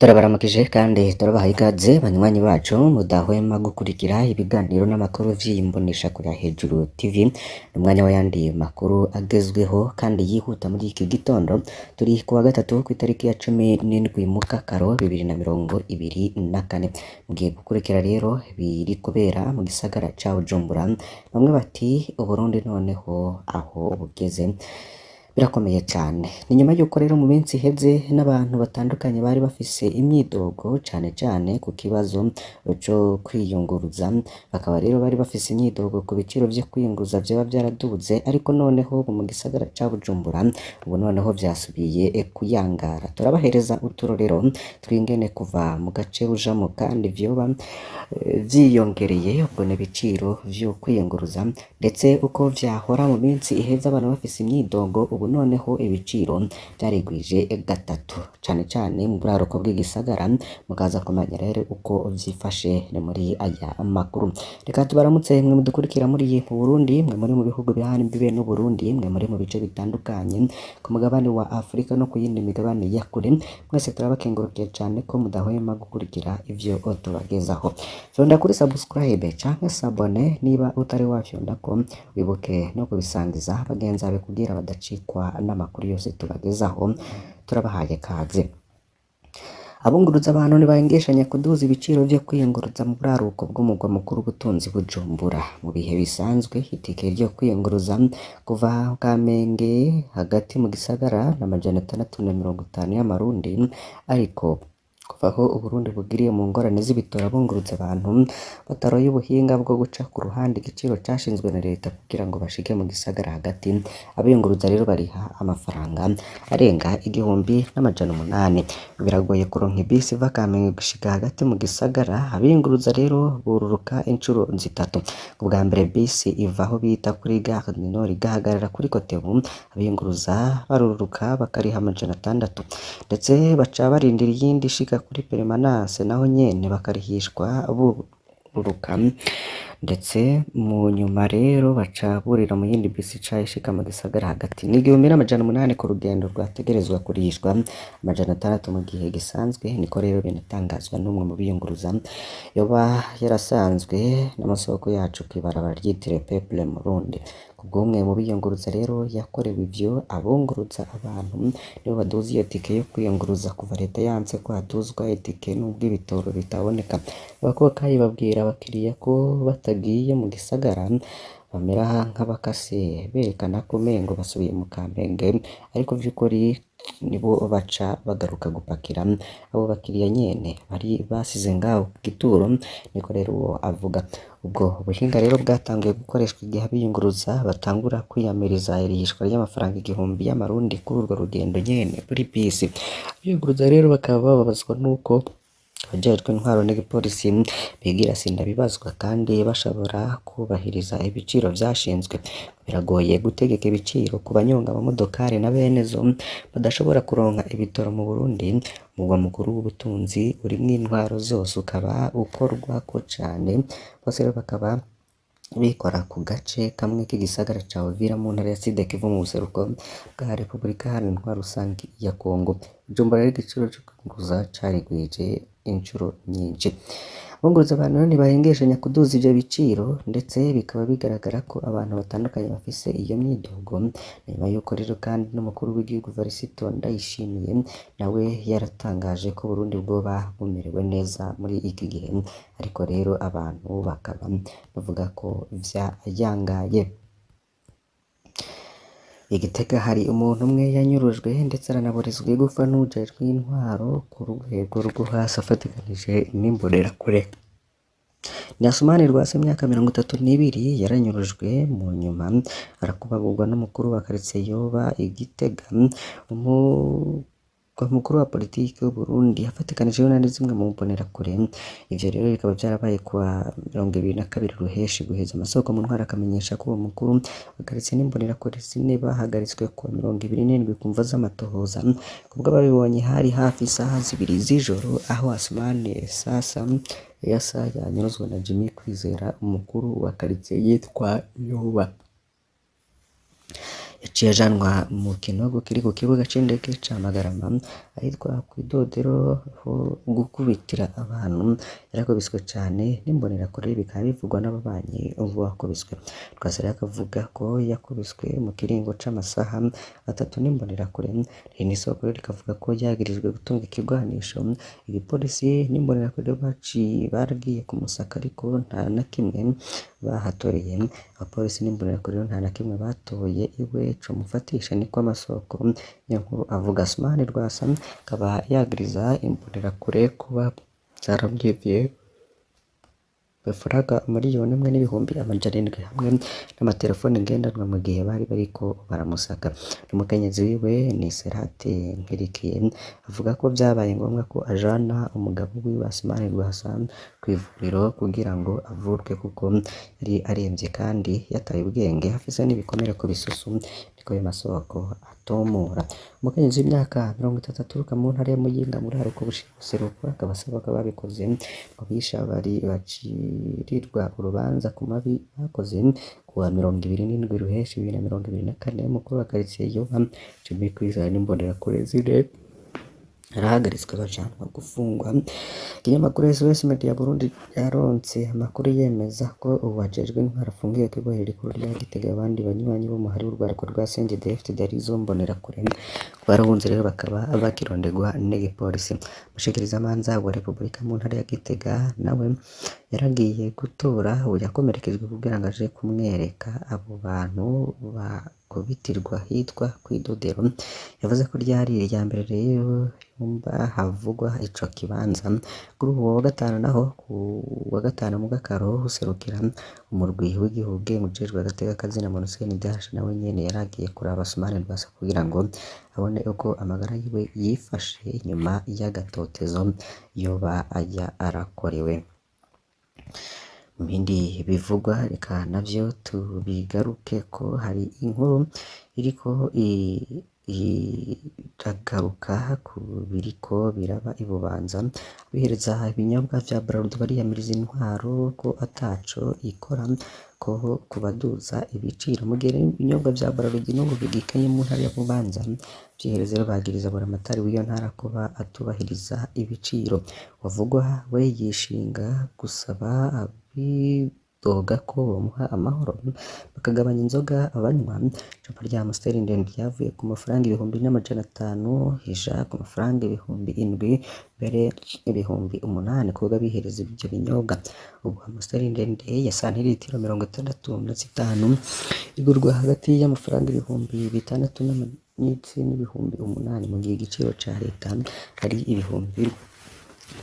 Turabaramukije kandi turabaha ikaze banywanyi bacu mudahwema gukurikira ibiganiro n'amakuru vy'imboneshakure ya Hejuru TV. Ni umwanya w'ayandi makuru agezweho kandi yihuta muri iki gitondo. Turi kuwa gatatu kw'itariki ya 17 Mukakaro 2024. Mugiye gukurikira rero biri kubera mu gisagara ca Bujumbura. Bamwe bati Uburundi noneho aho bugeze birakomeye cane. Ni nyuma yuko rero mu minsi iheze n'abantu batandukanye bari bafise imyidogo cane cane ku kibazo co kwiyunguruza, bakaba rero bari bafise imyidogo ku biciro vyo kwiyunguruza vyoba vyaraduze, ariko noneho ubu mu gisagara ca Bujumbura ubu noneho vyasubiye kuyangara. Turabahereza uturorero tw'ingene kuva mu gace ujamwo kandi vyoba vyiyongereye ubwo n'ibiciro vyo kwiyunguruza, ndetse uko vyahora mu minsi iheze abantu bafise imyidogo, ubu noneho ibiciro vyarigwije gatatu, cane cane mu buraruko bw'igisagara. Mukaza kumenya rero uko vyifashe ni muri aya makuru. Reka tubaramutse mwe mudukurikira muri mu Burundi, mwe muri mu bihugu bihana imbibe n'Uburundi, mwe muri mu bice bitandukanye ku mugabane wa Afrika no ku yindi migabane ya kure. Mwese turabakengurukiye cane ko mudahwema gukurikira ivyo tubagezaho. Fyonda kuri subscribe canke s'abonner niba utari wafyondako, wibuke no kubisangiza bagenzi bawe kugira badacikwa n'amakuru yose tubagezaho. Turabahaye kaze. Abunguruza abantu ntibahengeshanya kuduza ibiciro vyo kwiyunguruza mu buraruko bw'umugwa mukuru w'ubutunzi Bujumbura. Mu bihe bisanzwe itike ryo kwiyunguruza kuva Kamenge hagati mu gisagara n'650 y'amarundi, ariko kuva aho Uburundi bugiriye mu ngorane z'ibitoro, abunguruza abantu bataroye ubuhinga bwo guca ku ruhande igiciro cashinzwe na leta kugira ngo bashike mu gisagara hagati. Abiyunguruza rero bariha amafaranga arenga 1800. Biragoye kuronka ibisi iva Kamenge gushika hagati mu gisagara. Abiyunguruza rero bururuka incuro zitatu. Ubwa mbere bisi iva aho bita kuri Gare du Nord igahagarara kuri Kotebu, abiyunguruza baruruka bakariha 600, ndetse baca barindira iyindi ishika kuri Permanence, naho nyene bakarihishwa bururuka, ndetse mu nyuma rero baca burira mu yindi bisi ica ishika mu gisagara hagati. Ni 1800 ku rugendo rwategerezwa kurihishwa 600 mu gihe gisanzwe. Niko rero binatangazwa n'umwe mu biyunguruza yoba yarasanzwe n'amasoko yacu kw'ibarabara ryitiriwe Peuple Murundi. Kubw'umwe mu biyunguruza rero yakorewe ivyo, abunguruza abantu nibo baduza iyo tike yo kwiyunguruza kuva leta yanse ko haduzwa itike nubwo ibitoro bitaboneka. Abakokayi babwira abakiriya ko batagiye mu gisagara bamera nk'abakase berekana ko umengo basubiye mu Kamenge, ariko vy'ukuri nibo baca bagaruka gupakira abo bakiriya nyene bari basize ngaho ku gituro, niko rero uwo avuga. Ubwo buhinga rero bwatanguye gukoreshwa igihe abiyunguruza batangura kwiyamiriza irihishwa ry'amafaranga 1000 y'amarundi kuri urwo rugendo nyene muri bisi. Abiyunguruza rero bakaba bababazwa nuko abajejwe intwaro n'igipolisi bigira sindabibazwa kandi bashobora kubahiriza ibiciro vyashinzwe. Biragoye gutegeka ibiciro ku banyonga amamodokari na benezo badashobora kuronka ibitoro mu Burundi. Umugwa mukuru w'ubutunzi urimwo intwaro zose ukaba ukorwako cane, bose rero bakaba bikora ku gace kamwe k'igisagara ca Uvira mu ntara ya Sud Kivu mu buseruko bwa Repubulika Iharanira Intwaro Rusangi ya Kongo. Bujumbura rero igiciro co kwiyunguruza carigwije incuro nyinshi. Abunguruza abantu rero ntibahengeshanya kuduza ivyo biciro, ndetse bikaba bigaragara ko abantu batandukanye bafise iyo myidogo. Nyuma yuko rero kandi n'umukuru w'igihugu Varisito Ndayishimiye nawe yaratangaje ko Uburundi bwoba bumerewe neza muri iki gihe, ariko rero abantu bakaba bavuga ko vyayangaye. I Gitega hari umuntu umwe yanyurujwe ndetse aranaburizwa igufa n'uwujejwe intwaro ku rwego rwo hasi afatikanije n'imbonerakure. Nyasumani Rwasa imyaka 32 yaranyurujwe mu nyuma arakubagurwa n'umukuru wa quartier yoba i Gitega, umugwa mukuru wa politiki w'Uburundi, afatikanije na zimwe mu mbonerakure. Ivyo rero bikaba vyarabaye kuwa 22 Ruheshi guheza. Amasoko mu ntwaro akamenyesha ko uwo mukuru wa quartier n'imbonerakure zine bahagaritswe kuwa 27 ku mvo z'amatohoza. Kubwo ababibonye hari hafi isaha 2 z'ijoro aho Asumani Sasa yasa yanyuruzwa na Jimmy Kwizera umukuru wa quartier yitwa Yoba. Yaciye ajanwa mu kinogo kiri ku kibuga c'indege ca Magarama ahitwa kw'Idodero ho gukubitira abantu. Yarakubiswe cane n'imbonerakure, bikaba bivugwa n'ababanyi b'uwakubiswe. Rwasa rero akavuga ko yakubiswe mu kiringo c'amasaha 3 n'imbonerakure. Irindi soko rero rikavuga ko yagirijwe gutunga ikigwanisho. Igipolisi n'imbonerakure baciye baragiye kumusaka ariko nta na kimwe bahatoreye. Abapolisi n'imbonerakure rero nta na kimwe batoye iwe comufatisha, niko amasoko y'inkuru avuga. Asumani Rwasa akaba yagiriza imbonerakure kuba zaramwivye amafaranga 1,700,000 hamwe n'amatelefone ngendanwa mu gihe bari bariko baramusaka. N'umukenyezi wiwe ni Serate Nkirikiye avuga ko vyabaye ngombwa ko ajana umugabo wiwe Asumani Rwasa kw'ivuriro kugira ngo avurwe kuko yari aremvye kandi yataye ubwenge, afise n'ibikomere ku bisusu, niko ayo masoko atomora. Umukenyezi w'imyaka 30 aturuka mu ntara ya Muyinga muri buraruko bushira ubuseruko akaba asaba ko ababikoze ngo bishe bari bacirirwa urubanza ku mabi bakoze. Kuwa 27 Ruheshi 2024, umukuru wa karitiye Yoba Jimmy Kwizera n'imbonerakure zine arahagaritswe bajanwa gufungwa. Ikinyamakuru SOS Media Burundi yaronse amakuru yemeza ko uwajejwe intwaro afungiwe kw'ibohero rikuru rya Gitega. Abandi banywanyi b'umuhari w'urwaruka rwa CNDD-FDD arizo mbonerakure barahunze rero bakaba bakironderwa n'igipolisi. Umushikirizamanza wa Repubulika mu ntara ya Gitega nawe yaragiye gutora uwo yakomerekejwe kugira ngo aje kumwereka abo bantu bakubitirwa hitwa kw'Idodero. Yavuze ko ryari irya mbere rero yumva havugwa ico kibanza. Kuri uwo wa gatanu naho, ku wa gatanu mu Gakaro, userukira umurwi w'igihugu ujejwe agateka kazina muntu CNDH nawe nyene yaragiye kuraba Asumani Rwasa kugira ngo abone uko amagara yiwe yifashe nyuma y'agatotezo yoba aja arakorewe. Mu bindi bivugwa reka navyo tubigarukeko, hari inkuru iriko iragaruka ku biriko biraba i Bubanza. Abihereza ibinyobwa vya Bralirwa bariyamiriza intwaro ko ataco ikora ko kubaduza ibiciro. Mu gihe ibinyobwa vya Bralirwa n'ubu bigikanye mu ntara ya Bubanza, vyihereza rero bagiriza buramatari w'iyo ntara kuba atubahiriza ibiciro. Wavugwa we yishinga gusaba abidoga ko bomuha amahoro bakagabanya inzoga banywa. Icupa rya Amstel ndende ryavuye ku mafaranga 4,500 rija ku mafaranga 7,000 mbere 8,000 kuko abihereza ivyo binyobwa. Ubu Amstel ndende ya santiritiro 65 igurwa hagati y'amafaranga 6,000 n'8,000, mu gihe igiciro ca leta ari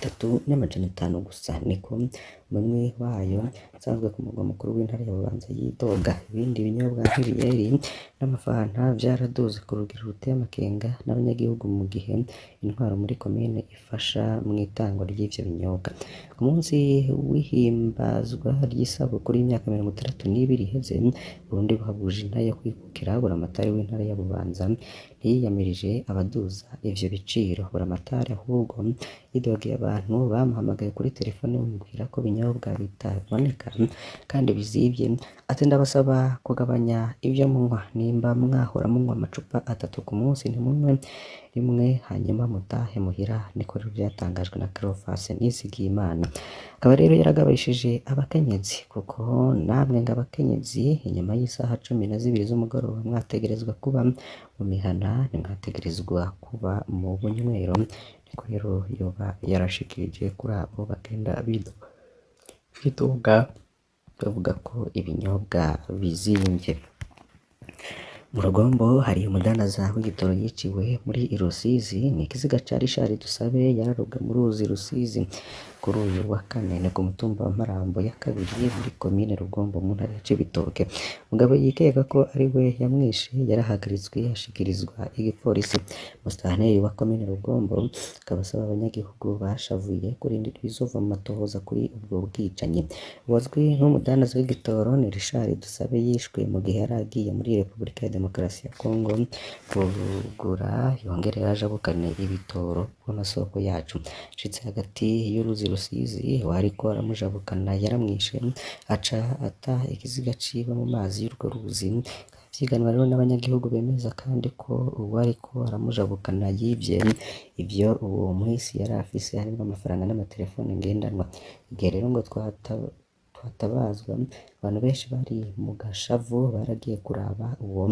3,500 gusa, niko umwe wayo asanzwe ku murwa mukuru w'intara ya Bubanza yidoga. Ibindi binyobwa nk'ibiyeri n'amafanta vyaraduze ku rugero ruteye amakenga n'abanyagihugu, mu gihe intwaro muri komine ifasha mw'itangwa ry'ivyo binyobwa. Ku munsi w'ihimbazwa ry'isabukuru y'imyaka 62 iheze Burundi buhabuje intara yo kwikukira, buramatari w'intara ya Bubanza ntiyiyamirije abaduza ivyo biciro. Buramatari ahubwo yidogeye abantu bamuhamagaye kuri telefone bamubwira ko ibinyobwa bitaboneka kandi bizivye. Ati ndabasaba kugabanya ivyo munywa, nimba mwahora munywa amacupa 3 ku munsi ntimunywe rimwe hanyuma mutahe muhira, niko rero vyatangajwe na Cleophas Nizigiyimana. Akaba rero yaragabishije abakenyezi kuko namwe ngo abakenyezi inyuma y'isaha 12 z'umugoroba mwategerezwa kuba mu mihana, ntimwategerezwa kuba mu bunywero, niko rero yoba yarashikirije kuri abo bagenda bidoga bavuga ko ibinyobwa bizimvye. Mu Rugombo hari umudandaza w'igitoro yiciwe muri Rusizi, ni ikiziga ca Richard Dusabe yararobwe mu ruzi Rusizi kuri uyu wa kane, ni ku mutumba wa Marambo ya kabiri muri komine Rugombo mu ntara ya Cibitoke. Mugabo yikeka ko ari we yamwishe yarahagaritswe ashikirizwa igipolisi. Musitanteri wa komine Rugombo akaba asaba abanyagihugu bashavuye kurindira ibizova mu matohoza kuri ubwo bwicanyi. Uwazwi nk'umudandaza w'igitoro ni Richard Dusabe yishwe mu gihe yari agiye muri Repubulika ya Demokarasi ya Kongo kugura yongere ajabukane ibitoro. bw'amasoko yacu. Ashitse hagati y'uruzi Rusizi, uwariko aramujabukana yaramwishe, aca ata ikiziga ciwe mu mazi y'urwo ruzi. Vyiganwa rero n'abanyagihugu bemeza kandi ko uwariko aramujabukana yivye ivyo uwo muhisi yari afise harimwo amafaranga n'amatelefone ngendanwa. Igihe rero ngo twatabazwa, abantu benshi bari mu gashavu baragiye kuraba uwo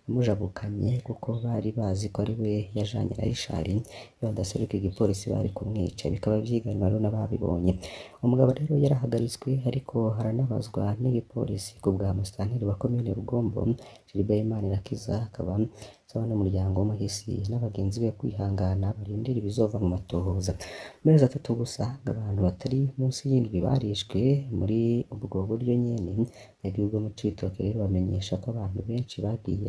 yamujabukanye kuko bari bazi ko ari we yajanye na Richard, iyo badaseruka igipolisi bari kumwica. Bikaba vyiganwa rero n'ababibonye. Umugabo rero yarahagaritswe ariko aranabazwa n'igipolisi ku bwa musitanteri wa komine Rugombo, Gilbert Manirakiza, akaba asaba n'umuryango w'umuhisi n'abagenzi be kwihangana barindira ibizova mu matohoza. Mu mezi 3 gusa ngo abantu batari munsi y'indwi barishwe muri ubwo buryo nyene. Abanyagihugu bo mu Cibitoke rero bamenyesha ko abantu benshi bagiye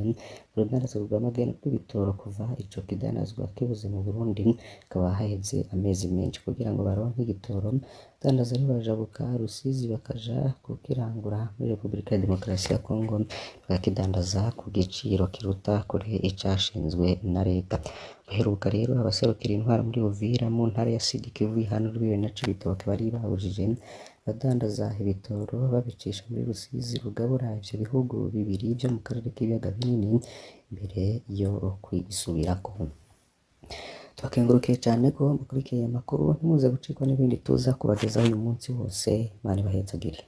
mu rudandazwa rw'amagendo rw'ibitoro kuva ico kidandazwa kibuze mu Burundi, hakaba haheze amezi menshi kugira ngo baronke igitoro. Abadandaza rero barajabuka Rusizi bakaja kukirangura muri Republika ya Demokarasi ya Kongo, bakakidandaza ku giciro kiruta kure icashinzwe na leta. Baheruka rero abaserukira intwaro muri Uvira mu ntara ya Sud Kivu ihana urubibe na Cibitoke bari babujije abadandaza ibitoro babicisha muri Rusizi rugabura ivyo bihugu bibiri vyo mu karere k'ibiyaga binini imbere yo kwisubirako. Twakengurukiye cane ko mukurikiye aya makuru, ntimuze gucikwa n'ibindi tuza kubagezaho uyu munsi wose. Imana ibahezagire.